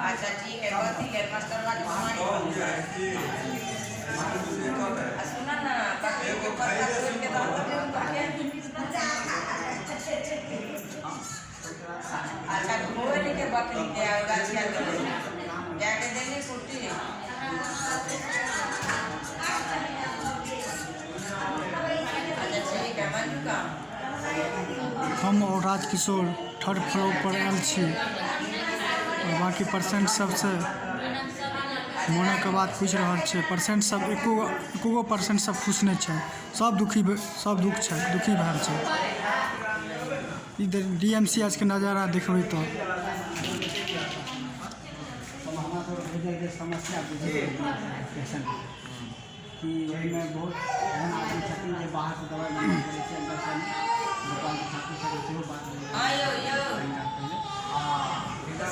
अच्छा ठीक है, कथी लेल मास्टरवा के बीमारी आ सुन ना, बकरी के पत्ता तोड़ के दऽ देबै अच्छा खोल के बकरी के आ गाछिया के गाय के देली कुट्टी। अच्छा ठीक है, मंजू का हम और राजकिशोर थर्ड फ्लोर पर आयल छी और बाकी पेशेंट सबसँ मोनक बात पूछि रहल छै। पेशेंट सब एको एको गो पेशेंट सब खुश नहि छै, सब दुखी, सब दुख छै, दुखी भेल छै। ई डी एम सी H के नजारा देखबै तऽ हमरा सब भेजल जे समस्या बुझल पेशेंट कि ओहिमे बहुत एहन आदमी छथिन जे बाहरसँ दबाइ मंगाबै पड़ै छै, अन्दरसँ गोपाल ठाकुर सभके सेहो बात भेलै। हाँ यौ यौ,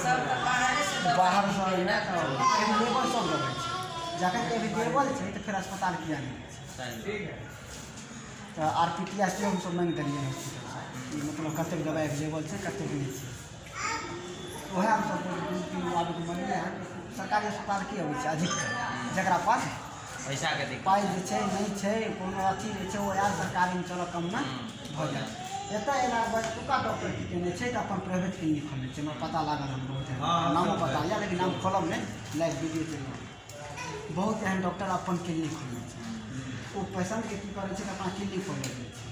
सब तऽ बाहरे से दबाइ। बाहरसँ अइला तऽ एवेलेबल सब दबाइ छै। जखन एवेलेबल छै तऽ फेर अस्पताल किया नहि छै? तऽ आर पी टी एस हमसभ माँगि देलियै हॉस्पिटलसँ कि मतलब कतेक दबाइ एवेलेबल छै, कतेक नहि छै। उएह हमसभ दू तीन गो आदमी मङ्गलियै हन। सरकारी अस्पताल की अबै छै अधिकतर जकरा पास पैसाके दिक्कत, पाइ जे छै नहि छै, कोनो अथी नहि छै, ओ आयल सरकारीमे, चलऽ कममे भऽ जायत। एतऽ अयलाके बाद एतुका डॉक्टर की केने छै तऽ अपन प्राइवेट क्लिनिक खोलने छै। हमरा पता लागल हन, बहुत एहन नामो पता यऽ, लेकिन नाम खोलब नहि, लाइव वीडियो चलि रहल। बहुत एहन डॉक्टर अपन क्लिनिक खोलने छै। ओ पेशेंटके की करै छै तऽ अपना क्लिनिक पर लऽ जाइ छै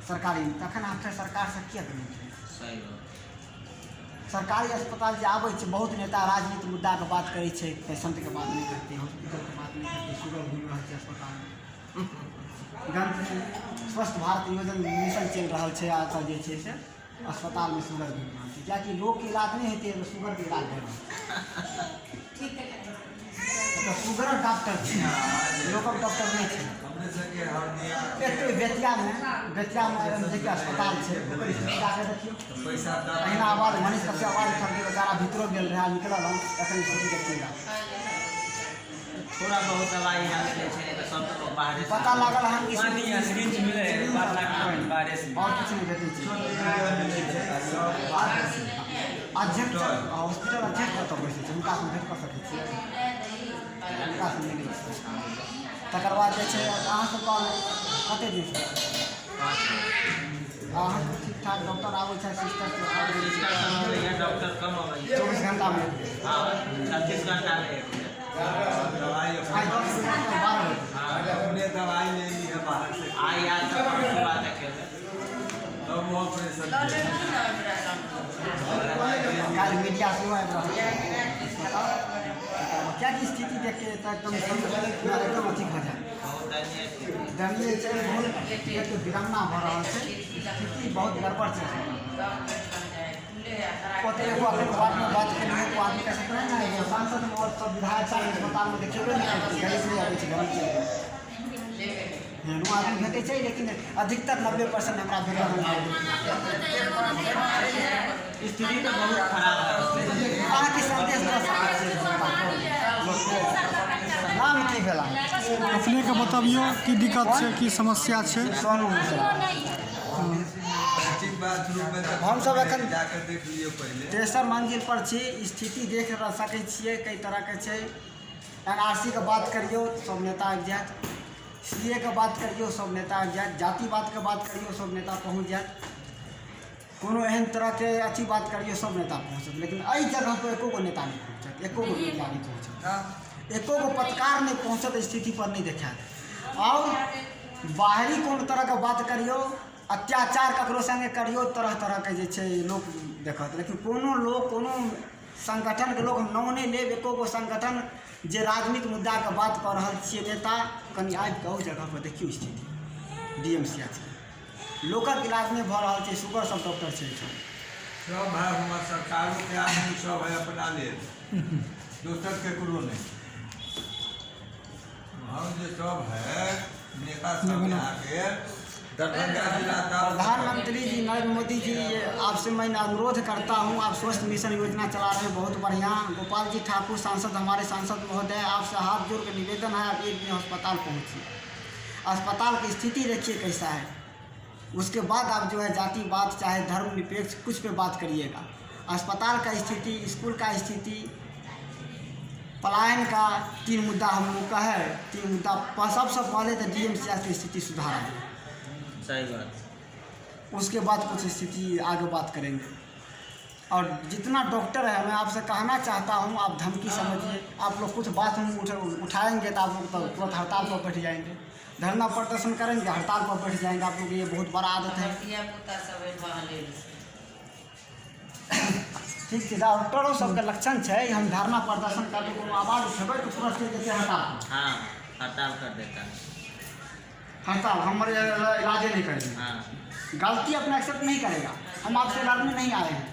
सरकारीमे। तखन अहाँ फेर सरकारसँ किए देने छै? सही बात। सरकारी अस्पताल जे आबै छै, बहुत नेता राजनीति मुद्दाके बात करै छै, पेशेंटके बात नहि करतै, हॉस्पिटलके बात नहि करतै। सुगर घुमि रहल छै अस्पतालमे, गंदगी। स्वस्थ भारत योजना मिशन चलि रहल छै आ एतऽ जे छै से अस्पतालमे सुगर घुमि रहल छै, किएकि लोकके इलाज नहि हेतै, सुगरके इलाज भऽ रहल छै। तऽ सुगरक डॉक्टर छै, लोकक डॉक्टर नहि छै। एते बेतियामे, बेतियामे जे अस्पताल छै, ओकर स्थिति जाके देखियौ। अहिना आवाज मनीष कश्यप आवाज उठलकै, बेचारा भीतरो गेल रहए, निकलल हन, एखन स्थिति देखियौ जाके। थोड़ा बहुत दवाइ यहाँ मिलै छै, नहि तऽ सब तऽ बाहरे से। पता लागल हन कि पानी आ सिरिंज मिलै है, 5 लाख बाहरे से। आओर किछु नहि भेटै छै। अध्यक्ष, हॉस्पिटल अध्यक्ष कतऽ बैसै छै? हुनकासँ भेँट कऽ सकै छियै? हुनकासँ मिलै छै। तकर बाद जे छै अहाँ सबके कतेक दिनसँ? अहाँके ठीक ठाक डॉक्टर आबै छै, सिस्टर? सिस्टर सब अबैया, डॉक्टर कम अबैया। 24 घंटामे एक बेर? हाँ, 36 घंटामे एक बेर। आइ 10 बजे, 12 बजे। अपने दवाई ले ली है बाहर से। आइ आज तक सुबह तक खेबै। तब वो ऑपरेशन लऽ लेलहुँ ने अल्ट्रासाउंड। काल्हि मीडिया सेहो आबि रहल छै अस्पताल, किएकि स्थिति देख के तऽ एकदम एकदम अथी भऽ जायत। बहुत दयनीय स्थिति। दयनीय छै बहुत, एक विडम्बना भऽ रहल छै, स्थिति बहुत गड़बड़ छै। ओतऽ एगो एखन वार्डमे बात केलियै तऽ ओ आदमी कहै छै ने, एगो सांसद और सब विधायक सब अस्पतालमे देखेबे नहि करतै, गरीब नहि अबै छै, गरीब चलि जाइ। एहनो आदमी भेटै छै, लेकिन अधिकतर 90% हमरा भेटल। स्थिति तऽ बहुत खराब है। अहाँ की सन्देश दऽ सकै छियै जनताके, लोकके? नाम की भेल अहाँके? अपनेके बतबियौ, की दिक्कत छै, की समस्या छै? सोनू मिश्रा। बाथरूम में तऽ हमसब एखन जाकर देख लियौ पहिले। तेसर मंजिल पर छी। स्थिति देख सकै छियै कई तरहके छै। एन आर सी के बात करियौ, सब नेता आबि जायत। सी ए के बात करियौ, सब नेता आबि जायत। जातिवादके बात करियौ, सब नेता पहुँच जायत। कोनो एहन तरहके अथी बात करियौ, सब नेता पहुँचत। लेकिन एहि जगह पर एको गो नेता नहि पहुँचत, एको गो मीडिया नहि पहुँचत, एको गो पत्रकार नहि पहुँचत, स्थिति पर नहि देखायत। आओर बाहरी कोनो तरहके बात करियौ, अत्याचार ककरो सङ्गे करियौ, तरह तरहके जे छै लोक देखत। लेकिन कोनो लोक, कोनो संगठनके लोक, हम नाम नहि लेब, एको गो संगठन जे राजनीति मुद्दाके बात कऽ रहल छियै नेता, कनि आबि कऽ ओहि जगहपर देखियौ स्थिति डी एम सी एच के। लोकक इलाज नहि भऽ रहल छै, सुगर सब डॉक्टर छै एहिठाम। सब है हमारे सरकारों के आदमी सब है अपना ले, दोसर केकरो नहीं। हम जो सब है नेता सब यहाँ के दरभंगा जिला का प्रधानमंत्री जी नरेंद्र मोदी जी, ये आपसे मैं अनुरोध करता हूँ, आप स्वस्थ मिशन योजना चला रहे हैं, बहुत बढ़िया। गोपाल जी ठाकुर सांसद, हमारे सांसद महोदय, आपसे हाथ जोड़ के निवेदन है, आप एक दिन अस्पताल पहुँचिए, अस्पताल की स्थिति देखिए कैसा है, उसके बाद आप जो है जातिवाद चाहे धर्म निरपेक्ष कुछ पे बात करिएगा। अस्पताल का स्थिति, स्कूल का स्थिति, पलायन का 3 मुद्दा हम लोग का है। 3 मुद्दा सबसे पहले तो DMCH की स्थिति सुधारा है, सही बात। उसके बाद कुछ स्थिति आगे बात करेंगे। और जितना डॉक्टर है, मैं आपसे कहना चाहता हूँ, आप धमकी समझिए, आप लोग कुछ बात हम उठाएंगे तो आप लोग तो तुरंत हड़ताल पर बैठ जाएंगे, धरना प्रदर्शन करेंगे, हड़ताल पर बैठ जाएंगे। आप लोग ये बहुत बड़ा आदत है। ठीक है, डॉक्टरों सबके लक्षण है, हम धरना प्रदर्शन करके कोनो आवाज़ उठेबै तो तुरंत चलि जेतै हड़ताल। हाँ, हड़ताल कर देता है, हड़ताल, हमारे इलाज नहीं करेंगे। हाँ, गलती अपना एक्सेप्ट नहीं करेगा। हम आपसे लड़ने नहीं आए हैं,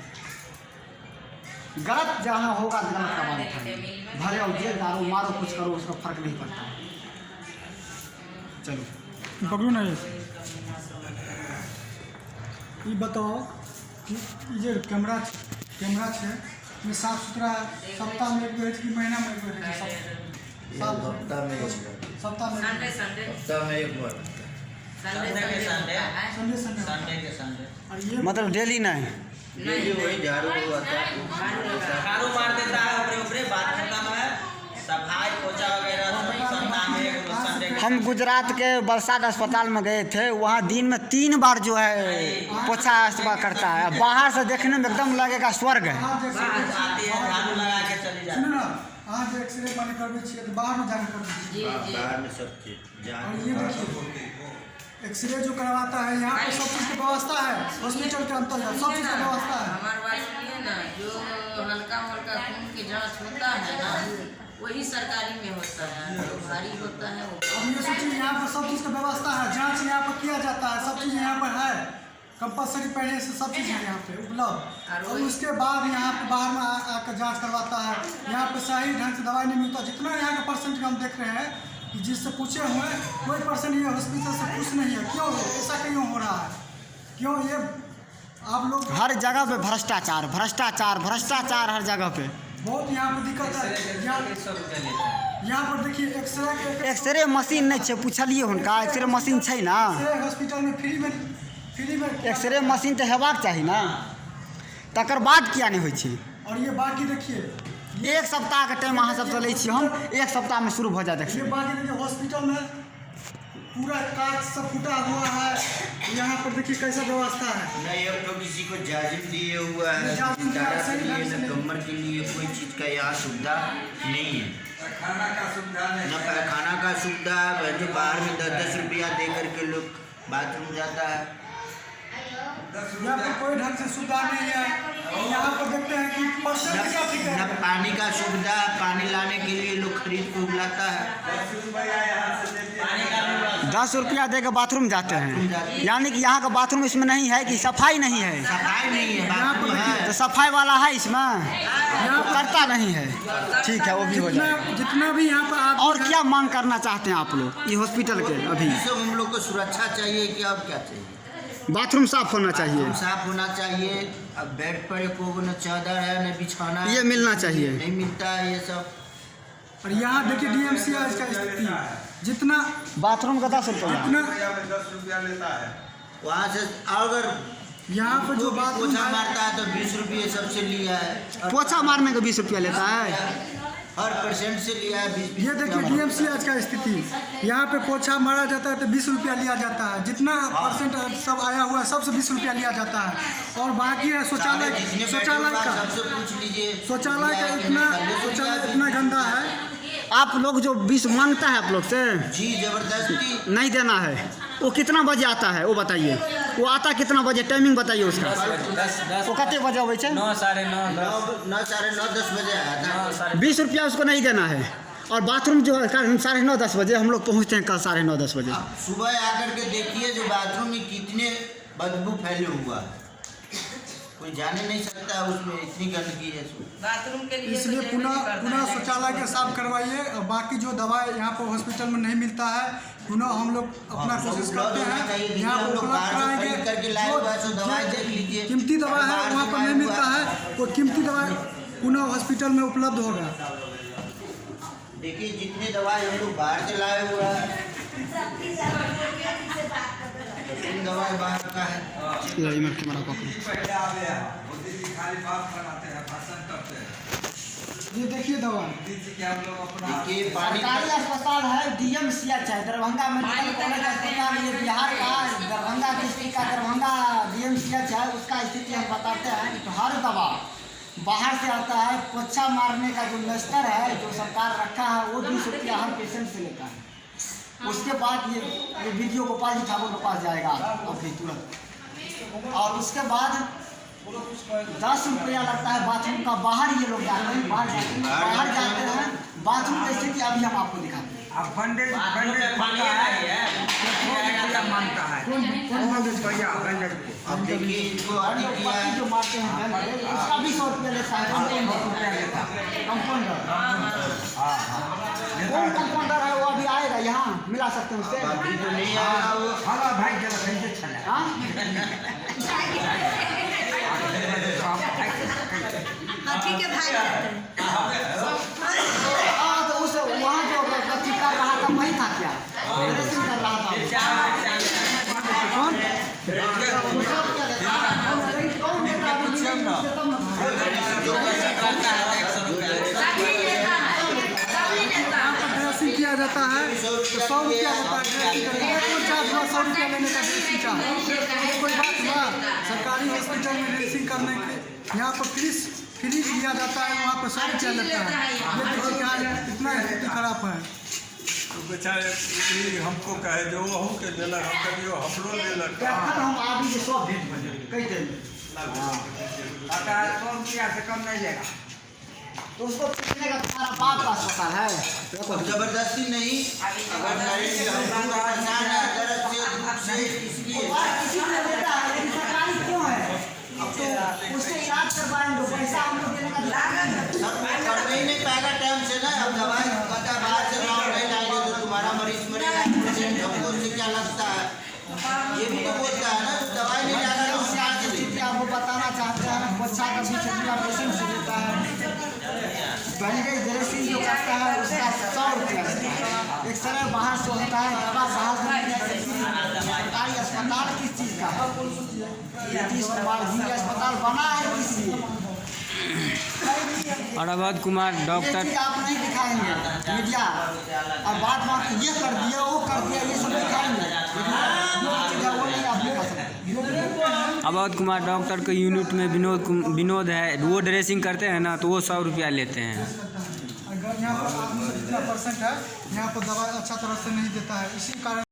गलत जहाँ होगा गलत का बात उठाएंगे, भले और जेल डालो, मारो, कुछ करो, उसका फर्क नहीं पड़ता है। चलो पकड़ू ना ये बताओ कि ये कैमरा कैमरा है ये साफ सुथरा सप्ताह में एक बेर कि महीना में एक बेर? सप्ताह में एक बार। सप्ताह में संडे संडे, सप्ताह में एक बार। संडे संडे होता है, संडे संडे, संडे के संडे। और ये मतलब डेली नहीं, डेली वही झाड़ू आता है, झाड़ू मार देता है ऊपरे ऊपरे, बात खत्म है। सफाई पोछा वगैरह सप्ताह में एक रोज संडे। हम गुजरात के बलसाड अस्पताल में गए थे, वहाँ दिन में 3 बार जो है पोछा इस्तेमाल करता है। बाहर से देखने में एकदम लगेगा स्वर्ग है। आती है झाड़ू लगा के चली जाती है। सुनो ना, अहाँ जे एक्सरे माने करबै छियै तऽ बाहर में जाके करबै छियै। जी जी, बाहर में सब चीज और ये देखिए एक्सरे जो करवाता है यहाँ पे सब चीज़ की व्यवस्था है, हॉस्पिटल के अंतर्गत सब चीज़ की व्यवस्था है। हमारे बात सुनिए ना, जो हल्का हल्का खून की जांच होता है ना, वही सरकारी में होता है, जो भारी होता है वो। अब ये सोचिए यहाँ पर सब चीज़ का व्यवस्था है, जांच यहाँ पर किया जाता है, सब चीज़ यहाँ पर है, कंपलसरी पहले से सब चीज़ है यहाँ पे उपलब्ध। और उसके बाद यहाँ पे बाहर में आकर जांच करवाता है। यहाँ पे सही ढंग से दवाई नहीं मिलता। जितना यहाँ का परसेंट हम देख रहे हैं कि जिससे पूछे हुए कोई परसेंट ये हॉस्पिटल से खुश नहीं है। क्यों ऐसा क्यों हो रहा है? क्यों ये आप लोग हर जगह पे भ्रष्टाचार, भ्रष्टाचार, भ्रष्टाचार हर जगह पे बहुत यहाँ पे दिक्कत है। यहाँ पर देखिए एक्सरे, एक्सरे मशीन नहीं है, पूछलिए हुनका, एक्सरे मशीन छै ना? एक्सरे हॉस्पिटल में फ्री में, फ्री में एक्सरे मशीन तो हेबाक चाही ना, तकर बाद किया नहीं होइ छै। और ये बाकी देखिए एक सप्ताह के टाइम अहाँ सबसे लै छी हम, एक सप्ताह में शुरू भऽ जायत ये एक्सरे। बाकी देखिए हॉस्पिटल में पूरा कांच सब फूटा हुआ है। यहाँ पर देखिए कैसा व्यवस्था है। नहीं अब तो किसी को जाजिम दिए हुआ है, जाजिम दिया, तारा सही के लिए ढंग से न नहीं। कमर के लिए कोई चीज़ का यहाँ सुविधा नहीं है, पैखाना का सुविधा नहीं न है। पैखाना का सुविधा है। जो बाहर में 10-10 रुपया दे करके लोग बाथरूम जाता है। 10 यहाँ पर रुपया कोई ढंग से सुविधा नहीं है। यहाँ पर देखते हैं कि परसेंट क्या ठीक न है। पानी का सुविधा, पानी लाने के लिए लोग खरीद को बुलाता है। 10 रुपया यहाँ से देते हैं। 10 रुपया दे के बाथरूम जाते हैं, यानी कि यहाँ का बाथरूम इसमें नहीं है कि सफाई नहीं है। सफाई नहीं है, बाथरूम है। तो सफाई वाला है इसमें, करता नहीं है। ठीक है, वो भी हो जाएगा। जितना भी यहाँ पर आप और क्या मांग करना चाहते हैं आप लोग ये हॉस्पिटल के? अभी ये सब हम लोग को सुरक्षा चाहिए कि अब क्या चाहिए? बाथरूम साफ होना चाहिए, बाथरूम साफ होना चाहिए। अब बेड पर को न चादर है न बिछाना है, ये मिलना चाहिए। नहीं मिलता है ये सब। और यहाँ देखिए DMCH का स्थिति, जितना बाथरूम का 10 रुपया, जितना में 10 रुपया लेता है वहाँ से अगर यहाँ पर जो बाथरूम पोछा है मारता है तो 20 रुपये सबसे लिया है, पोछा मारने का 20 रुपया लेता है। हर परसेंट से लिया है 20। ये देखिए DMCH का स्थिति, यहाँ पे पोछा मारा जाता है तो 20 रुपया लिया जाता है। जितना परसेंट सब आया हुआ है सबसे 20 रुपया लिया जाता है। और बाकी है शौचालय, शौचालय का सबसे पूछ लीजिए, शौचालय का इतना, शौचालय इतना गंदा है। आप लोग जो 20 मांगता है आप लोग से जी जबरदस्ती नहीं देना है। वो कितना बजे आता है वो बताइए, वो आता कितना बजे, टाइमिंग बताइए उसका। 10 वो कते बजे अबै छै? 9, 9:30, 10, 9, 9:30, 10 बजे आया था। 20 रुपया उसको नहीं देना है। और बाथरूम जो है 9:30, 10 बजे हम लोग पहुँचते हैं, कल 9:30, 10 बजे। आप सुबह आकर के देखिए जो बाथरूम में कितने बदबू फैले हुआ है। कोई जाने नहीं सकता है उसमें, इतनी गंदगी है। सो बाथरूम के लिए इसलिए तो पुनः जरूरी करता पुनः है। शौचालय के साफ करवाइए और बाकी जो दवाई यहाँ पर हॉस्पिटल में नहीं मिलता है पुनः हम लोग अपना हाँ, कोशिश उपलब्ध करते होना हैं चाहिए। देखिए, यहाँ हम पर लोग उपलब्ध बाहर से कराएंगे। खरीद करके लाए हुआ है, सो दवाई देख लीजिए। कीमती दवा है बाहर वहाँ से पर लाए नहीं हुआ मिलता है, वो कीमती दवाई पुनः हॉस्पिटल में उपलब्ध होगा। देखिए जितने दवाई हम लोग बाहर से लाए हुआ है, तीन दवाई बाहर का है। पहले आवे हैं मोदी जी, खाली बात बनाते हैं, भाषण करते हैं। ये देखिए दवा, मोदी जी के हम लोग अपना देखिए पानी सरकारी अस्पताल है DMCH है, दरभंगा मेडिकल कॉलेज अस्पताल, ये बिहार का दरभंगा डिस्ट्रिक्ट का दरभंगा DMCH है। उसका स्थिति हम बताते हैं कि हर दवा बाहर से आता है। पोछा मारने का जो मेस्टर है जो सरकार रखा है वो 20 रुपया हर पेशेंट से लेता है। उसके बाद ये वीडियो गोपाल जी ठाकुर के पास जाएगा अभी तुरंत, और उसके बाद 10 रुपया लगता है बाथरूम का। बाहर ये लोग जाते हैं, बाहर जाते हैं। बाथरूम की स्थिति अभी हम आपको दिखाते हैं। अब बैंडेज बैंडेज पानी नहीं है, रुपया मांगता है। कौन कौन बैंडेज भैया बैंडेज को अब देखिए इनको और अति जो किया पट्टी है। जो मारते हैं बैंडेज, उसका भी 100 रुपया लेता है। रुपया लेता है। कंपाउंडर, हाँ हाँ कौन कंपाउंडर है वो अभी आएगा यहाँ, मिला सकते हैं उससे। अभी तो नहीं आया वो। हमारा भाई जरा कैसे चला हाँ ठीक है भाई। हाँ, तो उस वहाँ जो अथी कर रहा था वही था क्या, ड्रेसिंग कर रहा था कौन? वो 100 रुपया लेता है। कौन लेता है? तब ना। सभी लेता है, सभी लेता है। ड्रेसिंग किया जाता है तो 100 रुपया होता है ड्रेसिंग करने का। कौन चार्ज हुआ 100 रुपया लेने का ड्रेसिंग चार्ज? ये कोई बात हुआ? सरकारी हॉस्पिटल में ड्रेसिंग करने के यहाँ पर फ्री लिया जाता है, वहाँ पर 100 रुपया लगता है। ये देखिए यहाँ इतना स्थिति खराब है। तो बेचारे ई हमको कहे जो वहू के देलक, हम कहियो हमरो देलक। तखन हम आबी जे सब भेट बजे कहि देबै। आता है 100 रुपया से कम नहीं लेगा। तो उसको पूछने का तुम्हारा बाप का अस्पताल है। अब जबरदस्ती नहीं, अगर करेंगे हम लोग परेशान है दर्द से दुख से, इसलिए और किसी को देता है, लेकिन सरकारी क्यों है? अब तो उससे इलाज करवाएंगे, पैसा हम लोग देने का लागत सब करने ही नहीं पाएगा टाइम से ना। अब दवाई पता बाहर से लाओ, नहीं लाएंगे तो तुम्हारा मरीज मरेगा, पेशेंट हमको उससे क्या लगता है? ये भी तो बोलता है ना, तो दवाई नहीं लाएगा तो हम क्या करेंगे? स्थिति आपको बताना चाहते हैं। पोछा का 20 रुपया पेशेंट से लेता है, बैंडेज ड्रेसिंग जो करता है उसका 100 रुपया लेता है। एक्सरे बाहर से होता है, दवा बाहर से मिलता है। सरकारी अस्पताल किस चीज़ का है? नीतीश कुमार जी का अस्पताल बना है किस लिए? और अवध कुमार ये डॉक्टर चीज़ आप नहीं दिखाएंगे मीडिया, और बात बात ये कर दिया वो कर दिया ये सब दिखाएंगे, लेकिन जो चीज़ है वो नहीं आप दिखा सकते। अवध कुमार डॉक्टर के यूनिट में विनोद है, वो ड्रेसिंग करते हैं ना तो वो 100 रुपया लेते हैं। अगर यहाँ पर आदमी सब जितना परसेंट है यहाँ पर दवाई अच्छा तरह से नहीं देता है, इसी कारण